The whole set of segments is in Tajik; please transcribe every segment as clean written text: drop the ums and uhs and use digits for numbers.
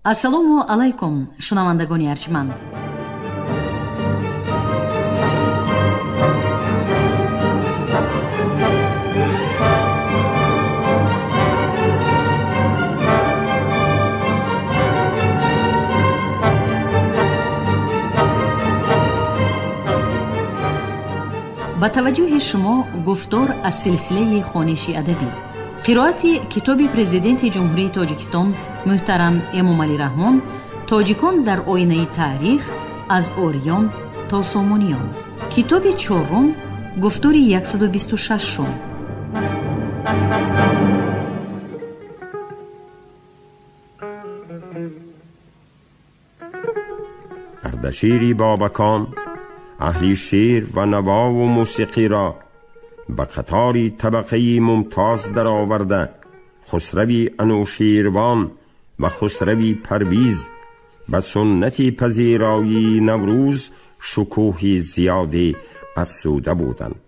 Ассалому алайкум, шунавандагони арҷманд. Ба таваҷҷӯҳи шумо гуфтор аз силсилаи хониши адабӣ, қироати китоби Президенти Ҷумҳурии Тоҷикистон муҳтарам Эмомалӣ Раҳмон «Тоҷикон дар оинаи таърих аз ориён то сомониён», китоби чорум, гуфтори 126-ум. Ардашири Бобакон аҳли шеър ва наво ва мусиқӣ ро ба қатори табақаи мумтоз дароварда, Хусрави Анӯширвон ва Хусрави Парвиз ба суннати пазироии Наврӯз шукӯҳи зиёде афзуда буданд.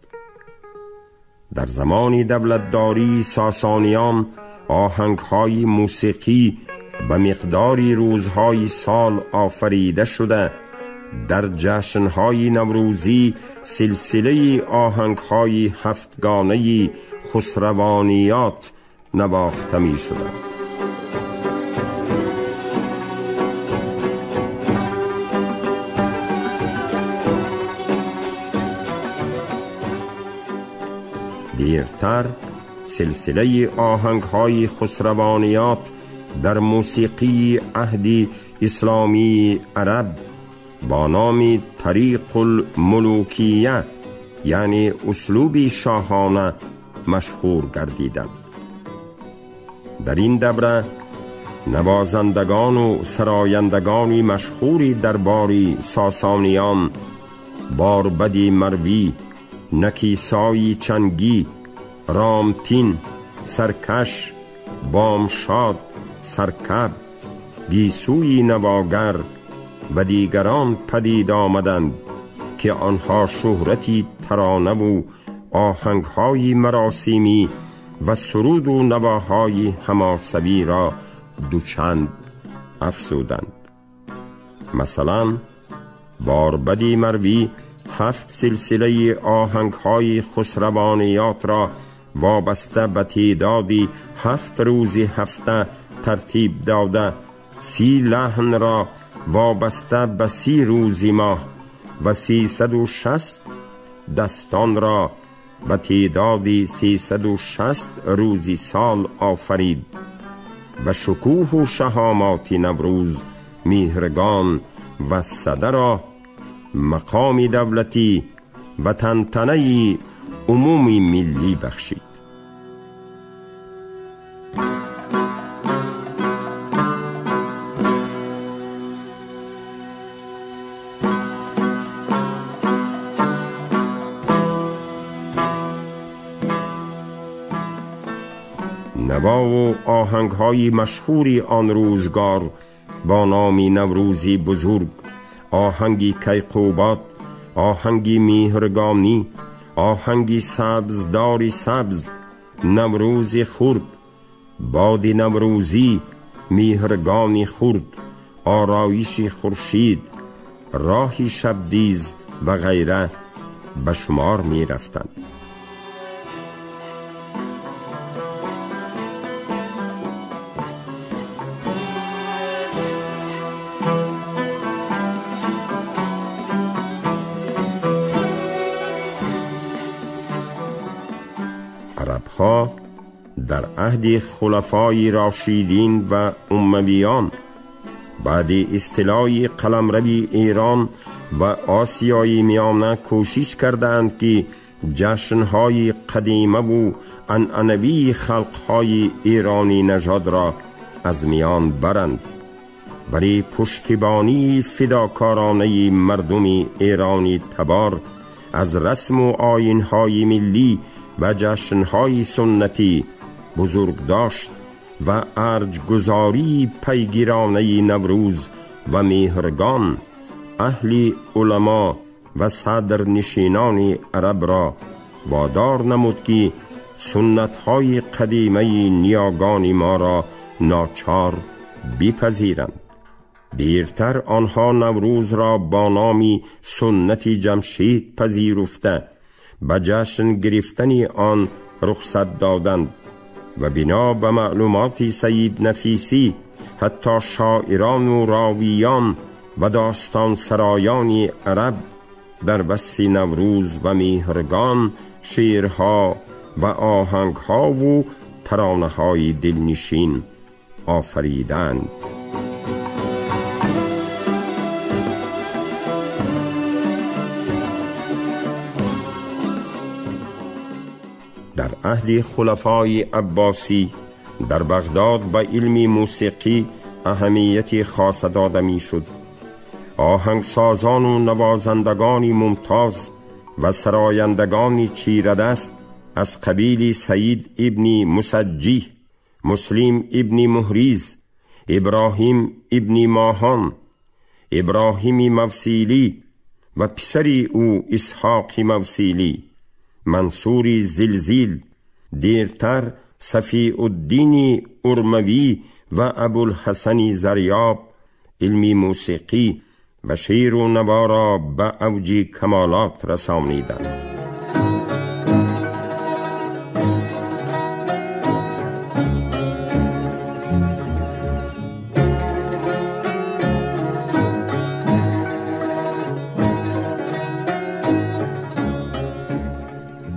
Дар замони давлатдории Сосониён оҳангҳои мусиқӣ ба миқдори рӯзҳои сол офарида шуда, дар ҷашнҳои наврӯзӣ силсилаи оҳангҳои ҳафтгонаи хусравониёт навохта мешуданд. Дертар силсилаи оҳангҳои хусравониёт дар мусиқии аҳди исломии араб бо номи Тариқул-Мулукия, яъне услуби шоҳона, машҳур гардиданд. Дар ин давра навозандагону сарояндагони машҳури дарбори Сосониён Борбади Марвӣ, Накисои Чангӣ, Ромтин, Саркаш, Бомшод, Саркаб, Гисӯи навогар ва дигарон падид омаданд ки онҳо шӯҳрати таронаву оҳангҳои маросимӣ ва суруду навоҳои ҳамосавиро дучанд афзуданд. Масалан, Борбади Марвӣ ҳафт силсилаи оҳангҳои хусравониётро вобаста ба теъдоди 7 рӯзи ҳафта тартиб дода, 30 лаҳнро вобаста ба 30 рӯзи моҳ ва 360 дастонро ба теъдоди 360 рӯзи сол офарид ва шукӯҳу шаҳомоти Наврӯз, Меҳргон ва Садаро мақоми давлатӣ ва тантанаи умуми миллӣ бахшид. نوا و آهنگ‌های مشهوری آن روزگار با نام نوروزی بزرگ، آهنگی کیقوباد، آهنگی میهرگانی، آهنگی سبزداری سبز، نوروز خرد، باد نوروزی، میهرگانی خرد، آرایش خورشید، راهی شبدیز و غیره به شمار می رفتند. عربها در عهد خلفای راشدین و امویان بعد اصطلاح قلمروی ایران و آسیای میانه کوشش کردند که جشنهای قدیمه و عنعنوی خلقهای ایرانی نژاد را از میان برند، ولی پشتیبانی فداکارانه مردم ایرانی تبار از رسم و آیینهای ملی و جشنهای سنتی بزرگ داشت و ارجگذاری پیگیرانه نوروز و مهرگان اهل علما و صدرنشینان عرب را وادار نمود که سنت‌های قدیمه نیاگان ما را ناچار بپذیرند. دیرتر آنها نوروز را با نام سنت جمشید پذیرفته به جشن گرفتن آن رخصت دادند و بنا به معلومات سید نفیسی حتی شاعران و راویان و داستان سرایان عرب در وصف نوروز و مهرگان شعرها و آهنگها و ترانه‌های دلنشین آفریدند. در عهد خلفای عباسی در بغداد به علم موسیقی اهمیت خاص داده می‌شد. آهنگسازان و نوازندگان ممتاز و سرایندگان چیره‌دست از قبیل سعید ابن مسجیح، مسلم ابن مهریز، ابراهیم ابن ماهان، ابراهیم موصیلی و پسر او اسحاق موصیلی، منصور زلزیل، دیرتر صفی الدین ارموی و ابوالحسن زریاب علم موسیقی و شعر و نوا را به اوج کمالات رسانیدند.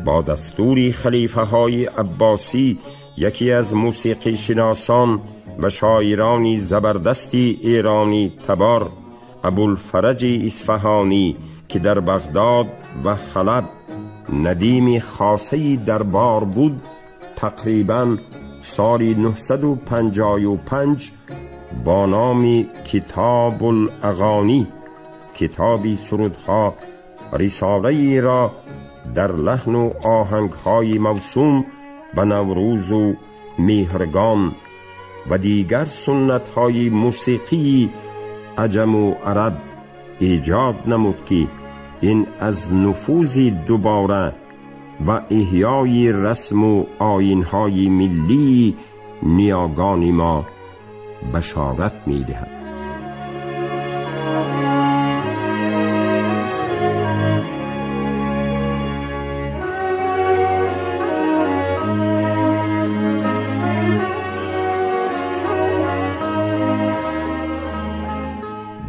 با دستور خلیفه های عباسی یکی از موسیقی شناسان و شاعران زبردستی ایرانی تبار ابوالفرج اصفهانی که در بغداد و حلب ندیم خاصه دربار بود، تقریبا سال 955 با نام کتاب الاغانی، کتابی سرودها، رساله را در لحن و آهنگ‌های موسوم به نوروز و مهرگان و دیگر سنت‌های موسیقی عجم و عرب ایجاد نمود که این از نفوذ دوباره و احیای رسم و آیین‌های ملی نیاگان ما بشارت می‌دهد.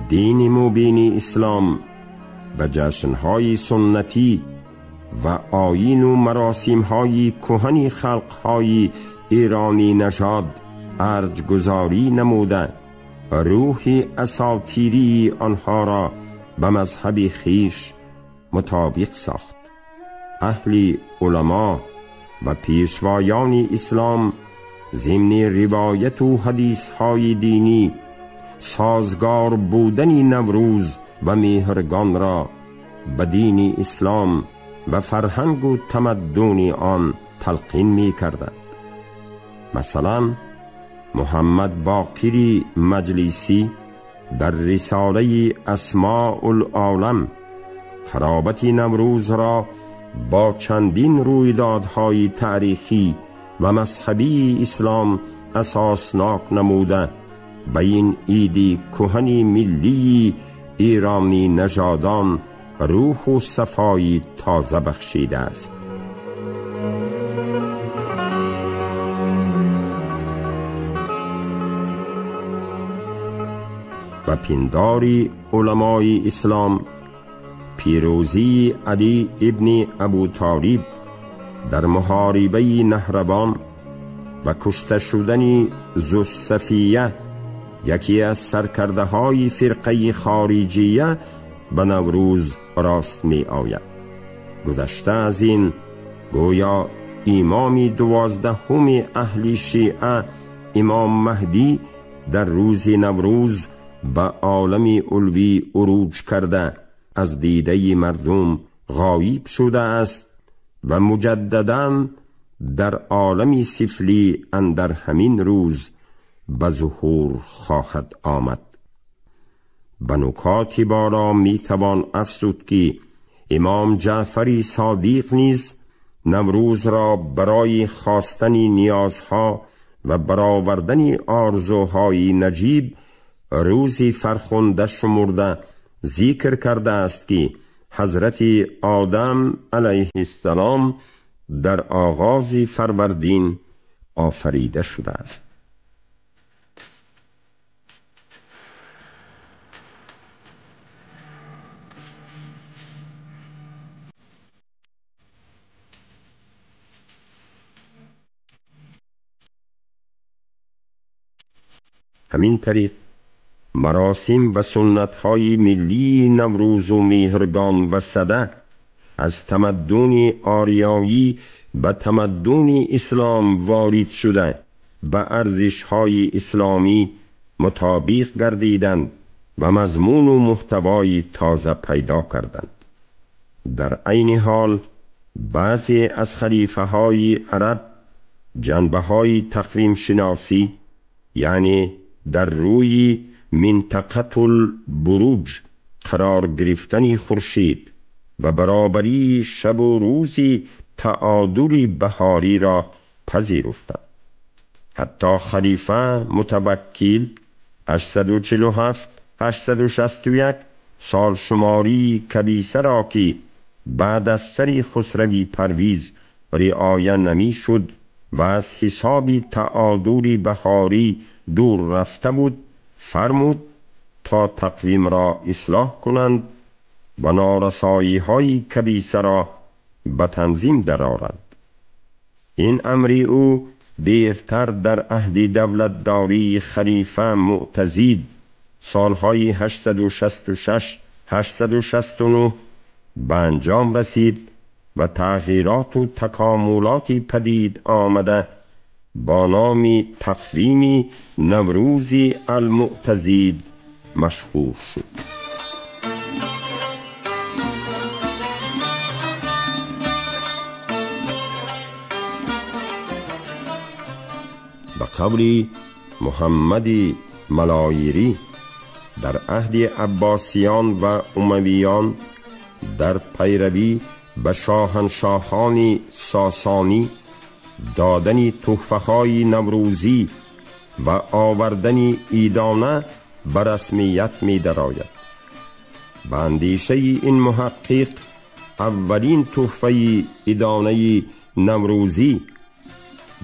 دین مبین اسلام به جشن‌های سنتی و آیین و مراسم‌های کهن خلق‌های ایرانی نژاد ارج‌گذاری نموده روح اساطیری آنها را به مذهب خویش مطابق ساخت. اهل علما و پیشوایان اسلام ضمن روایت و حدیث‌های دینی سازگار بودن نوروز و مهرگان را به دین اسلام و فرهنگ و تمدن آن تلقین می کردند. مثلا محمد باقری مجلسی در رساله اسماء العالم قرابت نوروز را با چندین رویدادهای تاریخی و مذهبی اسلام اساسناک نموده به این عید کهن ملی ایرانی نژادان روح و صفای تازه بخشیده است. و پنداری علمای اسلام پیروزی علی ابن ابو طالب در محاربه نهروان و کشته شدن ذوالصفیه یکی از سرکرده های فرقه خارجیه به نوروز راست می آید. گذشته از این گویا امام 12 اهل شیعه امام مهدی در روز نوروز به عالم علوی عروج کرده از دیده مردم غایب شده است و مجددا در عالم سفلی اندر همین روز به ظهور خواهد آمد. به نکات بالا می توان افزود که امام جعفر صادق نیز نوروز را برای خواستن نیازها و برآوردن آرزوهای نجیب روزی فرخنده شمرده ذکر کرده است که حضرت آدم علیه السلام در آغاز فروردین آفریده شده است. همین طریق مراسم و سنت‌های ملی نوروز و مهرگان و سده از تمدن آریایی به تمدن اسلام وارد شده به ارزش‌های اسلامی مطابق گردیدند و مضمون و محتوای تازه پیدا کردند. در عین حال بعضی از خلیفه‌های عرب جنبه‌های تقویم شناسی، یعنی در روی منطقة البروج قرار گرفتن خورشید و برابری شب و روزی تعادل بهاری را پذیرفتند. حتی خلیفه متوکل 847 861 سال شماری کبیسه را که بعد از سر خسروی پرویز رعایه نمی شد و از حساب تعادل بهاری دور رفته بود، فرمود تا تقویم را اصلاح کنند و نارسایی های کبیسه را به تنظیم درآورند. این امری او دیرتر در عهد دولتداری خلیفه معتضد سالهای 866 869 به انجام رسید و تغییرات و تکاملات پدید آمده با نام تقویم نوروزی المعتضد مشهور شد. به قول محمد ملایری در عهد عباسیان و امویان در پیروی به شاهنشاهان ساسانی دادن تحفه‌های نوروزی و آوردن ایدانه به رسمیت می درآید. به اندیشه این محقق اولین تحفه ایدانه نوروزی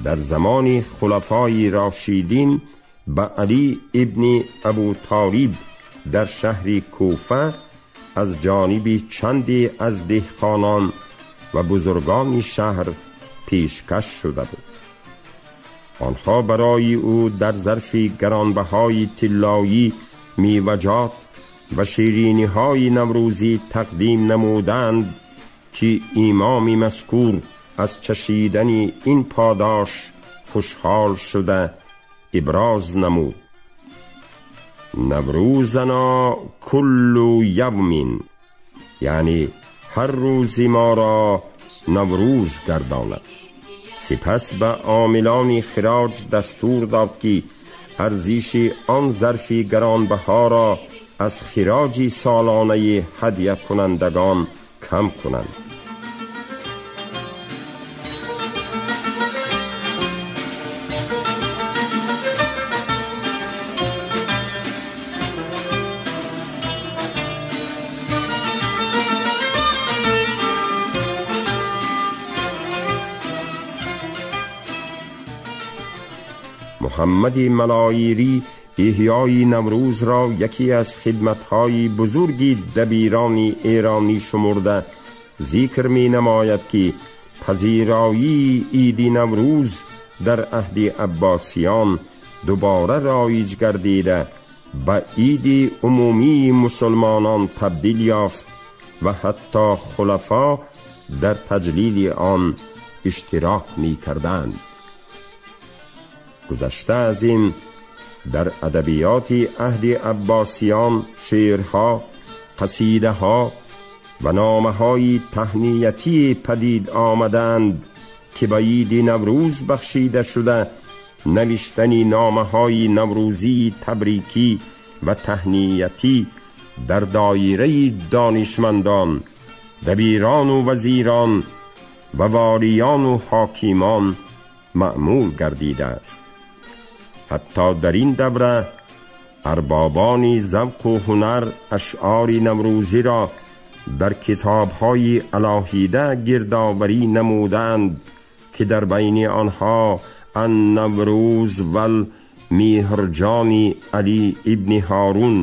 در زمان خلفای راشدین به علی ابن ابو طالب در شهر کوفه از جانب چندی از دهقانان و بزرگان شهر پیشکش شده بود. آنها برای او در ظرف گرانبهای طلایی میوه‌جات و شیرینی‌های نوروزی تقدیم نمودند که امام مذکور از چشیدن این پاداش خوشحال شده ابراز نمود: نوروزنا کل یوم، یعنی هر روزی ما را نوروز گرداند. سپس به عاملان خراج دستور داد که ارزش آن ظرف گرانبها را از خراج سالانه هدیه کنندگان کم کنند. محمد ملایری احیای نوروز را یکی از خدمت‌های بزرگ دبیران ایرانی شمرده ذکر می نماید که پذیرایی عید نوروز در عهد عباسیان دوباره رایج گردیده به عید عمومی مسلمانان تبدیل یافت و حتی خلفا در تجلیل آن اشتراک می کردند. گذشته از این در ادبیات عهد عباسیان شعرها، قصیده ها و نامه های تهنیتی پدید آمدند که به عید نوروز بخشیده شده. نوشتن نامه های نوروزی تبریکی و تهنیتی در دایره دانشمندان، دبیران و وزیران و والیان و حاکمان معمول گردیده است. Ҳатто дар ин давра арбобони завқу ҳунар ашъори наврӯзиро дар китобҳои алоҳида гирдоварӣ намуданд, ки дар байни онҳо Ан-Наврӯз вал-Меҳрҷони Алӣ ибни Ҳорун,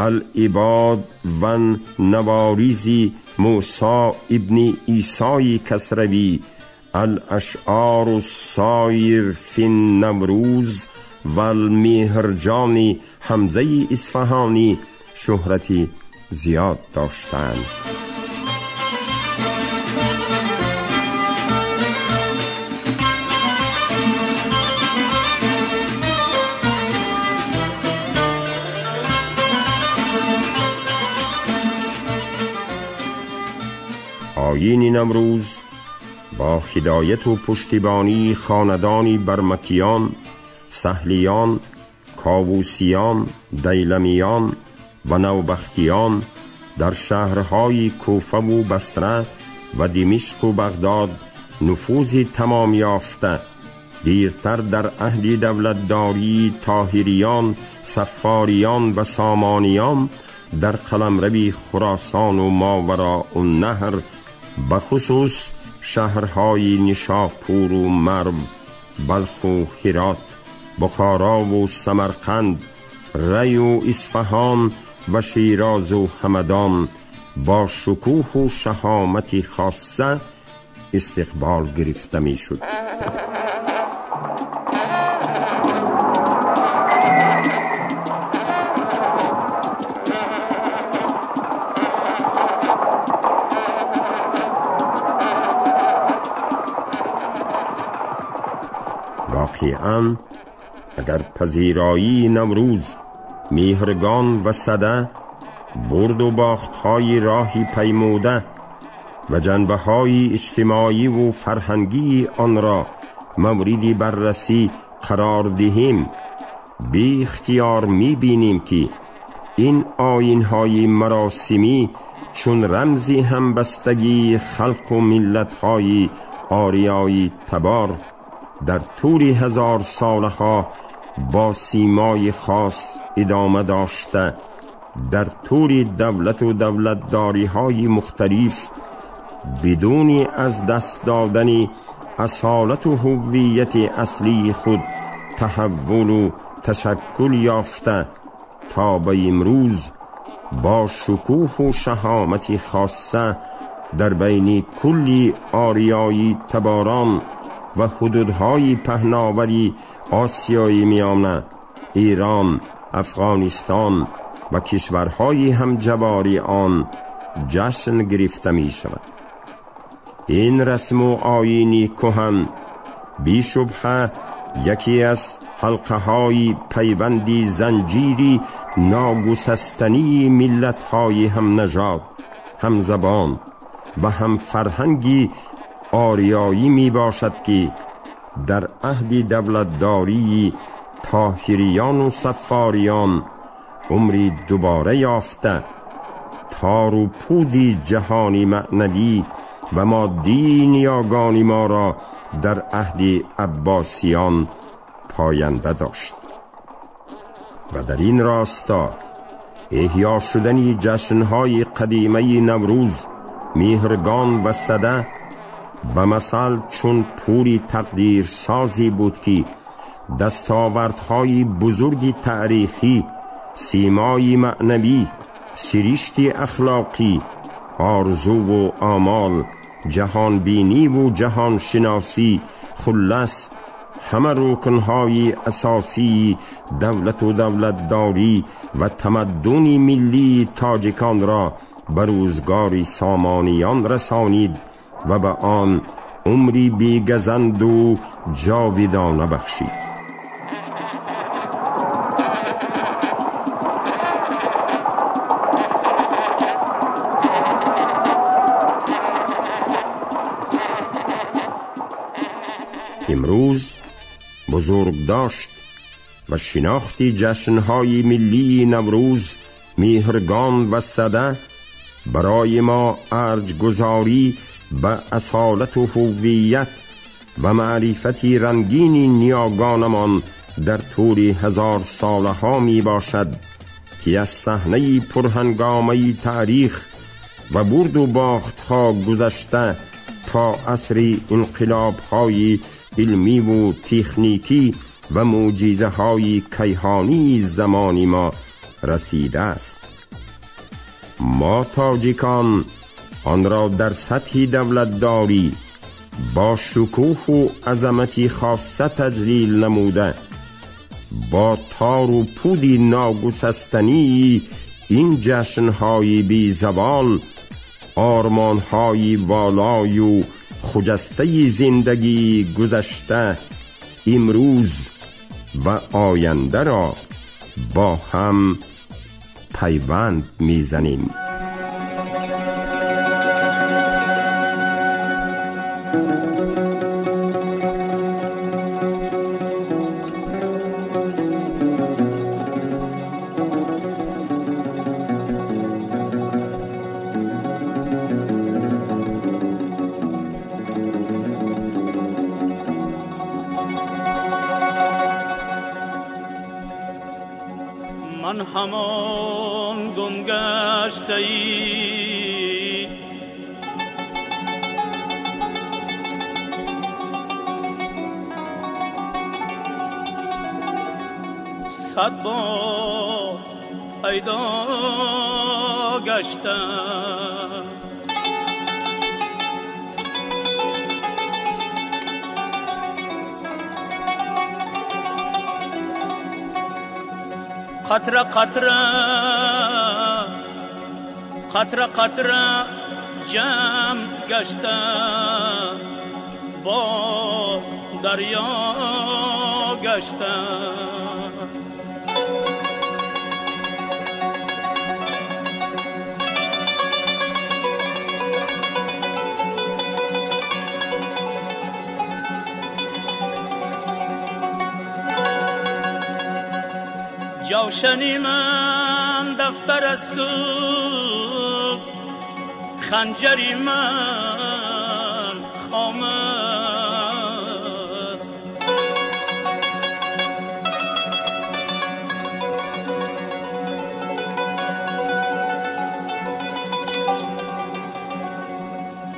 Ал-Ибод ван-Наворизи Мусо ибни Исои Касравӣ, Ал-Ашъору Соир фин-Наврӯз вал-Меҳрҷони Ҳамзаи Исфаҳонӣ шӯҳрати зиёд доштанд. آیین نوروز با هدایت و پشتیبانی خاندانی برمکیان، سهلیان، کاووسیان، دیلمیان و نوبختیان در شهرهای کوفه و بصره و دمشق و بغداد نفوذ تمام یافته، دیرتر در عهد دولتداری طاهریان، صفاریان و سامانیان در قلمرو خراسان و ماوراء النهر، بخصوص شهرهای نشاپور و مرو، بلخ و هرات، بخارا و سمرقند، ری و اصفهان و شیراز و همدان با شکوه و شهامت خاصه استقبال گرفته می شد. واقعاً اگر پذیرایی نوروز، مهرگان و سده برد و باختهای راهی پیموده و جنبه‌های اجتماعی و فرهنگی آن را مورد بررسی قرار دهیم، بی اختیار می‌بینیم که این آیین‌های مراسمی چون رمزی همبستگی خلق و ملت‌های آریایی تبار در طول هزار سالها با سیمای خاص ادامه داشته، در طول دولت و دولتداری‌های مختلف بدون از دست دادن اصالت و هویت اصلی خود تحول و تشکل یافته تا به امروز با شکوه و شهامت خاصه در بین کلی آریایی تباران و حدودهای پهناوری آسیای میانه، ایران، افغانستان و کشورهای همجواری آن جشن گرفته می شود. این رسم و آیین کهن بی شبهه یکی از حلقه های پیوندی زنجیری ناگسستنی ملت های هم نژاد، هم زبان و هم فرهنگی آریایی می باشد که در عهد دولتداری طاهریان و صفاریان عمری دوباره یافته، تار و پودی جهانی معنوی و مادی نیاگانی ما را در عهد عباسیان پاینده داشت. و در این راستا احیا شدن جشنهای قدیمه نوروز، مهرگان و سده به مثل چون پوری تقدیر سازی بود که دستاوردهای بزرگ تاریخی، سیمای معنوی، سرشت اخلاقی، آرزو و آمال، جهان بینی و جهان شناسی، خلص همه رکنهای اساسی دولت و دولتداری و تمدن ملی تاجیکان را به روزگار سامانیان رسانید و به آن عمری بیگزند و جاویدانه بخشید. امروز بزرگ داشت و شناخت جشنهای ملی نوروز، مهرگان و سده برای ما ارجگذاری به اصالت و هویت و معرفت رنگین نیاگانمان در طول هزار سالها می باشد که از صحنه پرهنگامه تاریخ و برد و باختها گذشته تا عصر انقلاب‌های علمی و تکنیکی و معجزه‌های کیهانی زمان ما رسیده است. ما تاجیکان آن را در سطح دولتداری با شکوه و عظمت خاصه تجلیل نموده، با تار و پودی ناگسستنی این جشن‌های بی زوال، آرمان‌های والای و خجسته زندگی گذشته، امروز و آینده را با هم پیوند می‌زنیم. من همان گم گشته‌ای صد بار پیدا گشتم، قطره قطره قطره قطره جمع گشتم، باز دریا گشتم. جوشنی من دفتر است و خنجری من خام است.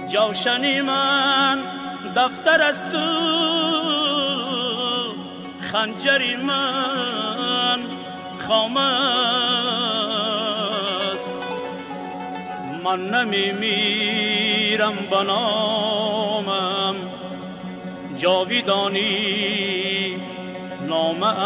جوشنی من دفتر است و خنجری من خام است. من نمی میرم به نامم جاویدانی نام است.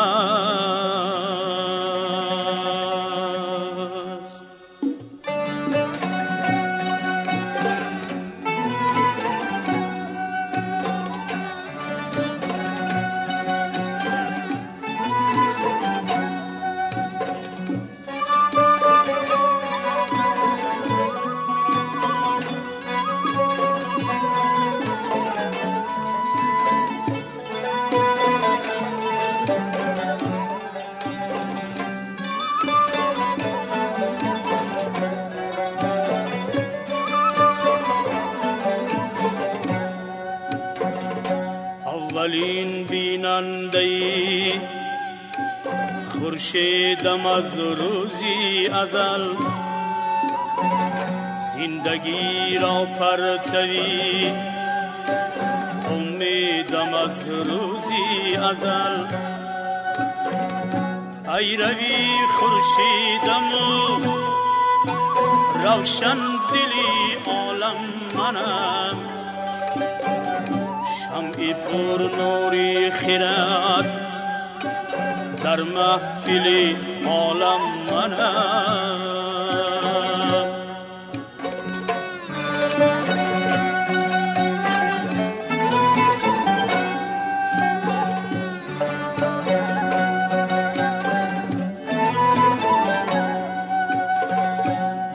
اولین بیننده خورشیدم از روزی ازل، زندگی را پرتوی امیدم از روزی ازل. ای روی خورشیدم و روشن دلی عالم منم، شمعی پر نوری خیرت در محفل عالم منم.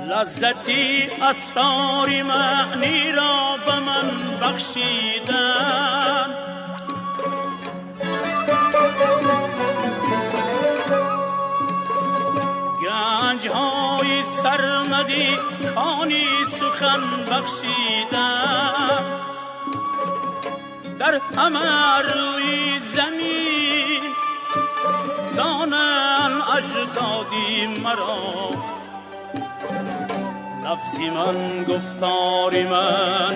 لذتی اسرار معنی را به من بخشیدن، گنجهای سرمدی کانی سخن بخشیدن. در همه روی زمین دانن اجدادی مرا. لفظی من گفتاری من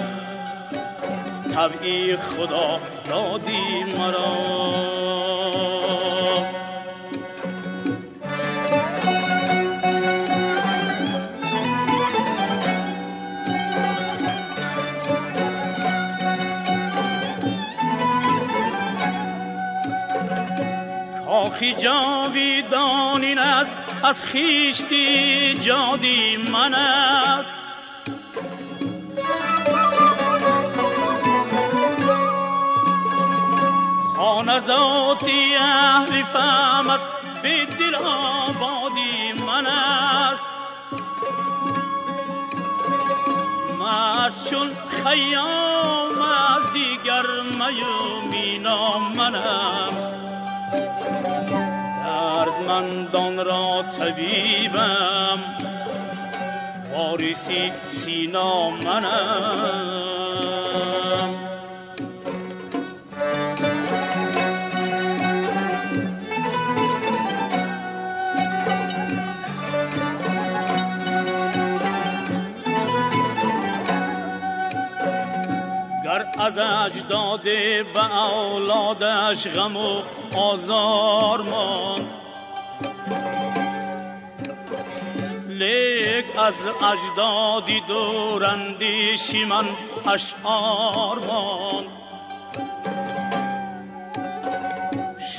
طبعی خدا دادی مرا. کاخی جاویدان این است از خویشتی جادی من است. خانه ذاتی اهل فهم است به دل آبادی من است. مست چون خیام از دیگر می و مینا منم. دردمندان را طبیبم وارثی سینا منم. گر از اجداد به اولادش غم و آزار ماند، لیک از اجدادی دوراندیشی من اشعار ماند.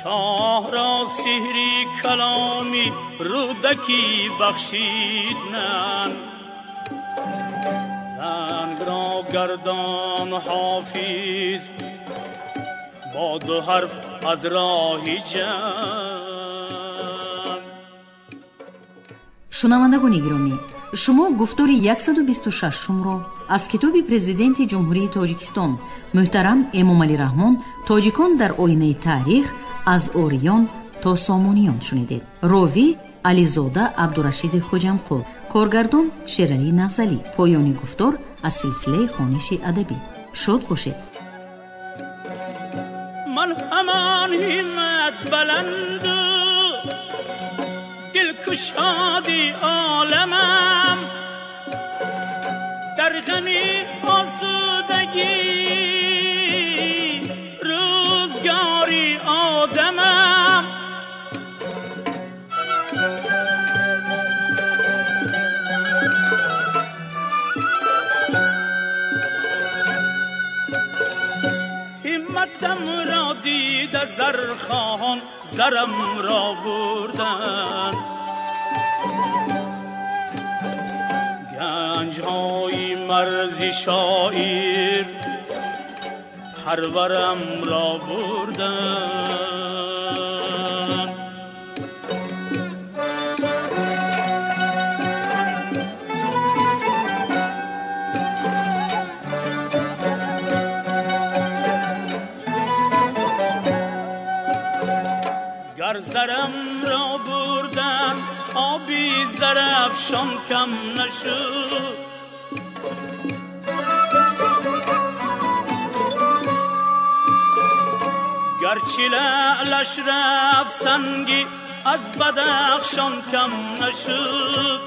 شاه را سحری کلامی رودکی بخشید نن، رنگ را گردان حافظ با دو حرف از راه جان. Шунавандагони гиромӣ, шумо гуфтори 126-умро аз китоби Президенти Ҷумҳурии Тоҷикистон муҳтарам Эмомалӣ Раҳмон «Тоҷикон дар оинаи таърих аз ориён то сомониён» шунидед. Ровӣ Ализода Абдурашиди Хоҷамқул, коргардон Шералӣ Нағзалӣ. Поёни гуфтор аз силсилаи хониши адабӣ. Шод бошед. Ман ҳамон ҳиммат баланду дилкушоди оламам, дар ғами осудагӣ рӯзгори одамам. ҳимматам ро дида зархоҳон зарам ро бурданд. Ганҷҳои марзи шоир парварам ро бурданд. Гар зарам ро бурданд оби зарафшон кам нашуд. Гарчи лаълаш рафт санги аз Бадахшон кам нашуд.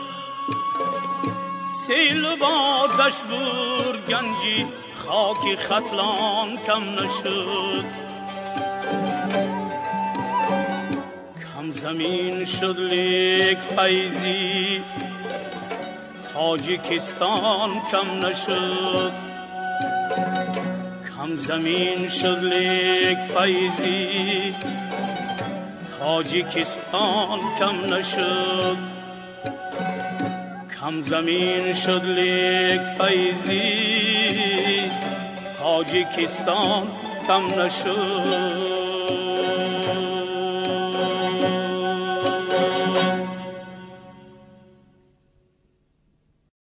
Сейлу бодаш бурд ганҷи хоки Хатлон кам нашуд. Кам замин шуд лек файзи Тоҷикистон кам нашуд. Кам замин шуд лек файзи Тоҷикистон кам нашуд. Кам замин шуд лек файзи Тоҷикистон кам нашуд.